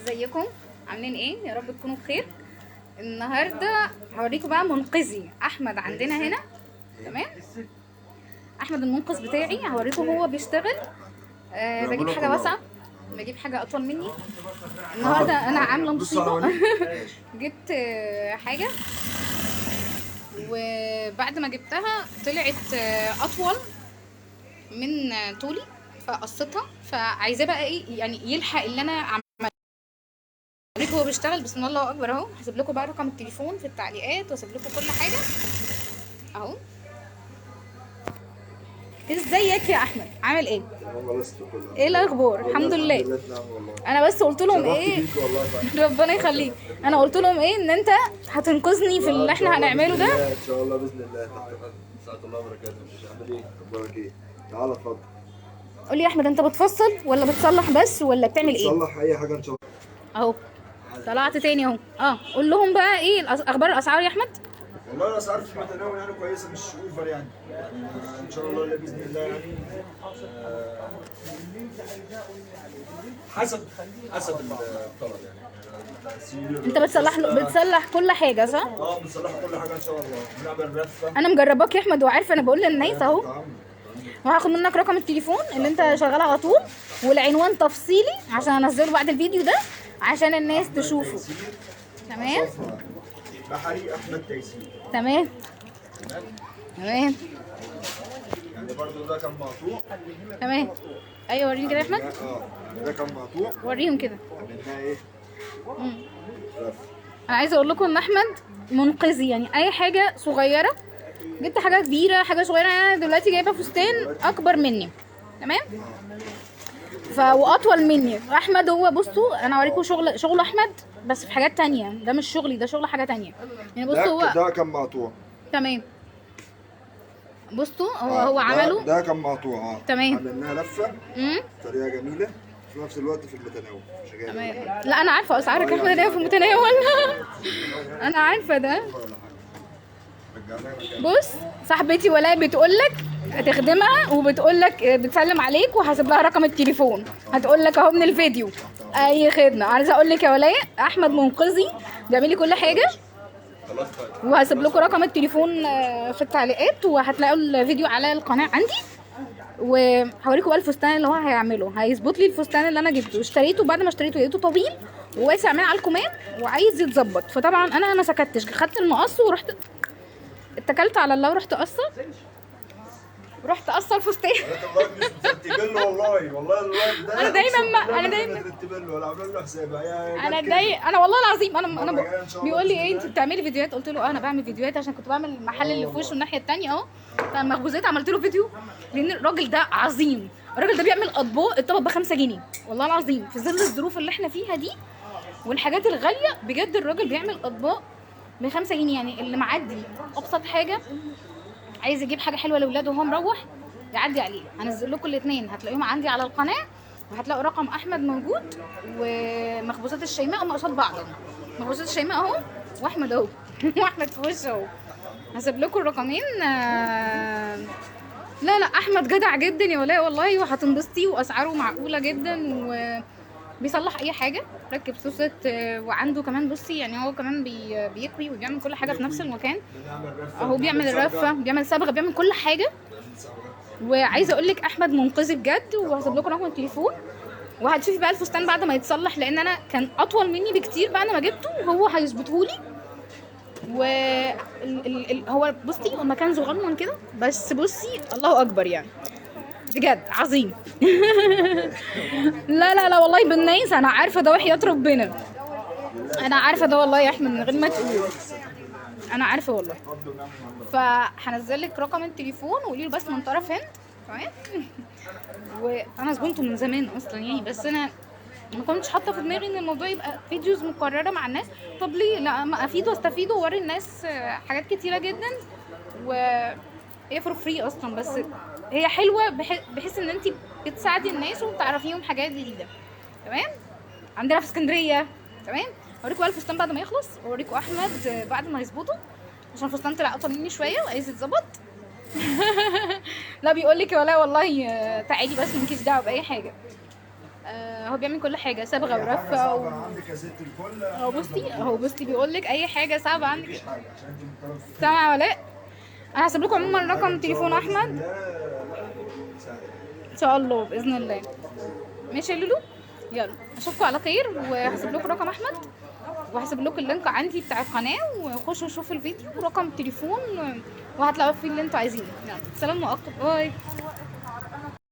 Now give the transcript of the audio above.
ازيكم؟ عاملين ايه؟ يا رب تكونوا بخير. النهارده هوريكم بقى منقذي احمد عندنا هنا. تمام، احمد المنقذ بتاعي هوريكم هو بيشتغل. بجيب حاجة واسعة، بجيب حاجة اطول مني. النهارده انا عامله مصيبة. جبت حاجة وبعد ما جبتها طلعت اطول من طولي فقصتها، فعايزاه بقى ايه يعني يلحق اللي انا عملته. هو بيشتغل بسم الله الله اكبر اهو. هسيب لكم بقى رقم التليفون في التعليقات واسيب لكم كل حاجة اهو. ازيك يا احمد؟ عامل ايه؟ ايه الاخبار؟ الحمد لله. انا بس قلت لهم ايه، ربنا يخليك، انا قلت لهم ايه ان انت هتنقذني في اللي احنا هنعمله ده ان شاء الله باذن الله. تحت ساعة الله وبركاته. مش عامل ايه؟ اخبارك ايه؟ تعالى اتفضل. قول لي يا احمد، انت بتفصل ولا بتصلح بس ولا بتعمل ايه؟ بتصلح اي حاجة ان شاء الله. اهو طلعت تاني اهو. قول لهم بقى ايه اخبار الاسعار يا احمد؟ والله الاسعار في المتناول يعني كويسة، مش over يعني ان شاء الله باذن الله يعني حسب الطلب يعني. انت بتصلح له، بتصلح كل حاجة صح؟ بنصلح كل حاجة ان شاء الله. بنعمل رفه. انا مجرباك يا احمد وعارفه، انا بقول للناس اهو. وهاخد منك رقم التليفون اللي انت شغال على طول والعنوان تفصيلي عشان انزله بعد الفيديو ده عشان الناس تشوفه. تمام؟ بحري احمد تيسير. تمام تمام. يعني برضو ده كان مقطوع. تمام. ايوه وريني كده يا احمد. ده كان مقطوع، وريهم كده. عملناه ايه؟ انا عايزه اقول لكم ان احمد منقذي، يعني اي حاجة صغيرة جبت، حاجة كبيرة، حاجة صغيرة. انا دلوقتي جايبه فستان اكبر مني، تمام، واطول مني. احمد هو بصوا انا اوريكم شغل احمد بس في حاجات تانية، ده مش شغلي، ده شغل حاجة تانية يعني. بصوا هو ده كان مقطوع. تمام. بصوا هو عمله ده كان مقطوع. تمام. عملناها لفه بطريقة جميلة في نفس الوقت في المتناول، مش غالي. تمام. لا انا عارفه اسعارك احمد هي في المتناول. انا عارفه ده. بص صاحبتي ولاء بتقول لك هتخدمها وبتقول لك بتسلم عليك وهسيب لها رقم التليفون، هتقول لك اهو من الفيديو اي خدمة. عايزه اقول لك يا ولاء احمد منقذي بيعمل لي كل حاجة، وهسيب لكم رقم التليفون في التعليقات وهتلاقوا الفيديو على القناة عندي. وهوريكم بقى الفستان اللي هو هيعمله، هيظبط لي الفستان اللي انا جبته اشتريته. بعد ما اشتريته لقيته طويل وواسع من على الكمام وعايز يتظبط، فطبعا انا ما سكتش، خدت المقص ورحت اتكلت على الله ورحت قصة، رحت قصة الفستان. مش مترتبين له والله، والله الواد ده انا دايما ما انا دايما مترتبين له ولا عاملين له حساب. انا دايما انا والله العظيم انا بيقول لي ايه انت بتعملي فيديوهات؟ قلت له انا بعمل فيديوهات عشان كنت بعمل المحل اللي في وشه الناحية الثانية اهو بتاع المخبوزات، عملت له فيديو لان الراجل ده عظيم. الراجل ده بيعمل اطباق الطبق ب 5 جنيه والله العظيم، في ظل الظروف اللي احنا فيها دي والحاجات الغالية بجد الراجل بيعمل اطباق ب 5 جنيه. يعني اللي معدي ابسط حاجة عايز يجيب حاجة حلوة لاولاده وهو مروح يعدي عليه. هنزل لكم الاثنين، هتلاقيهم عندي على القناة وهتلاقوا رقم احمد موجود ومخبوزات الشيماء هم قصاد بعض اهو. مخبوزات الشيماء اهو واحمد اهو. واحمد في وشه اهو. هسيب لكم الرقمين. لا لا احمد جدع جدا يا ولاء والله، وهتنبسطي واسعاره معقولة جدا وبيصلح اي حاجة، ركب سوست، وعنده كمان بصي يعني هو كمان بيكوي وبيعمل كل حاجة في نفس المكان اهو. بيعمل الرفه، بيعمل صبغة، بيعمل كل حاجة. وعايزه اقول لك احمد منقذي بجد، وهسيب لكم رقم التليفون وهتشوفي بقى الفستان بعد ما يتصلح، لان انا كان اطول مني بكتير بعد ما جبته وهو هيظبطه لي. و هو بصي المكان صغنن كده بس بصي الله اكبر يعني بجد عظيم. لا لا لا والله بالناس انا عارفه ده، وحياة ربنا انا عارفه ده والله يا احمد من غير ما تقول، انا عارفه والله. فهنزل لك رقم التليفون وقولي له بس من طرف هند. تمام. وانا زبونته من زمان اصلا يعني، بس انا ما كنتش حاطه في دماغي ان الموضوع يبقى videos مكررة مع الناس. طب ليه لا، ما افيد واستفيد واوري الناس حاجات كتيرة جدا، و هي for free اصلا، بس هي حلوة بحيث ان انت بتساعدي الناس وبتعرفيهم حاجات جديدة. تمام. عندنا في اسكندرية. تمام. اوريكم بقى الفستان بعد ما يخلص، واوريكم احمد بعد ما يظبطه عشان الفستان طلع اطول مني شوية وعايز يتظبط. لا بيقول لك ولا والله تعالي بس مالكيش دعوه باي حاجة. هو بيعمل كل حاجة، صبغة أي حاجة ورفه صعبة عندك يا ست الكل. اهو بصي، اهو بصي بيقول لك اي حاجة صعبة عندك. مفيش حاجة عشان انت من طرف. سامعه ولاء؟ انا هسيب لكم عموما رقم تليفون احمد. لا لا، سهل. ان شاء الله باذن الله. ماشي يا لولو، يلا اشوفكم على خير، وهسيب لكم رقم احمد وهسيب لكم ال link عندي بتاع القناة، وخشوا شوفوا الفيديو ورقم التليفون، وهتلاقوا فيه اللي انتوا عايزينه. يلا سلام مؤقت، bye.